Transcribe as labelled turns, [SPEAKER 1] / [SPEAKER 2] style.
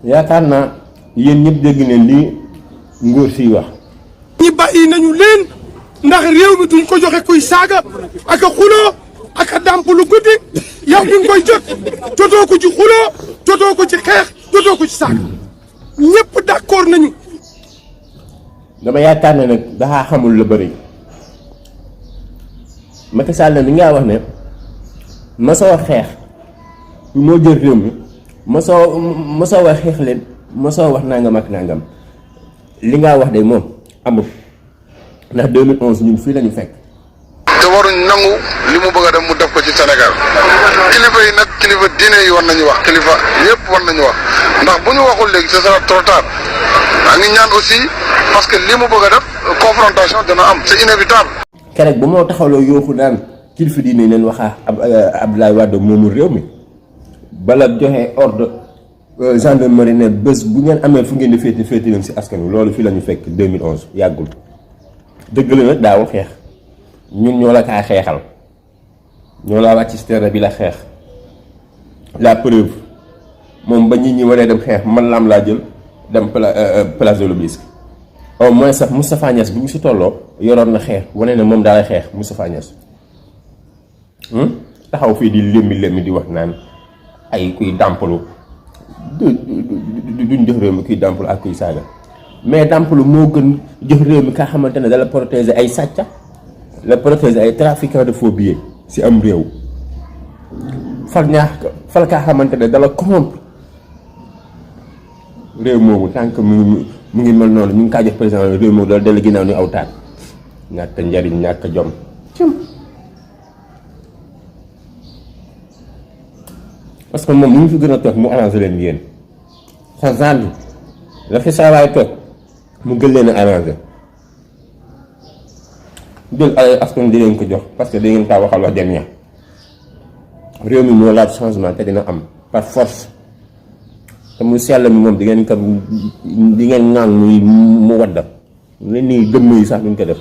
[SPEAKER 1] yaakaar naa yéen ñëpp dégg ne lii ngóor siy wax.
[SPEAKER 2] ñi bàyyi nañu leen ndax réew mi duñ ko joxe kuy saaga ak a xuloo ak a dàmp lu guddi yow di nga koy jotoo ko ci xuloo jotoo ko ci xeex jotoo ko ci saaga ñëpp d'accord nañu.
[SPEAKER 1] dama yaakaar ne nag daxaa xamul la bëri Macky Sall ne li ngaa wax ne mosoo xeex moo jël réew mi mosoo wax xeex leen mosoo wax nangam ak nangam li ngaa wax de moom amul ndax 2011 ñun fii lañu fekk.
[SPEAKER 3] te waruñ nangu li mu bëgg a def mu def ko ci Sénégal kilifa yi nag kilifa diine yi war nañu wax kilifa yëpp war nañu wax ndax bu ñu waxul léegi ce sera trop tard maa ngi ñaan aussi parce que li mu bëgg a def confrontation dana am c'est inévitable.
[SPEAKER 1] keroog ba moo taxawloo yooxu naan kilifa diine leen waxaa Abdoulaye Wade moomu réew mi bala joxe ordre gendarmerie ne bés bu ngeen amee fu ngeen di féete leen si askan wi loolu fii la ñu fekk 2011 yàggul dëgg la nag daaw xeex ñun ñoo la kaa xeexal ñoo la wàcc si terrain bi la xeex la preuve moom ba nit ñi waree dem xeex man laam laa jël dem place de l'Obélisque au moins sax Moustapha Niasse bu ñu si tolloo yoroon na xeex wane ne moom daal xeex Moustapha Niasse taxaw fii di lémmi di wax naan ay kuy dàmpalu duñ jox réew mi kuy dàmpalu ak kuy saaga mais dàmpalu moo gën jox réew mi kaa xamante ne dala protéger ay sàcca la protéger ay trafiquants de faux billets si am réew fal kaa xamante ne dala corrompre réew moomu tant que mu ngi mel noonu ñu ngi kaa jox président réew moomu dala dellu ginnaaw ni aw taat ñàkk njariñ ñàkk jom parce que moom mu ngi fi gën a toog mu arrangé leen yéen sa genre bi la fi saa waay toog mu gën leen a arrangé jël ay askan di leen ko jox parce que da ngeen kaa waxal wax den ña réew mi moo laaj changement te dina am par force te mu sell mi moom di ngeen ŋaan mu wadda leen nii dëmm yi sax duñ ko def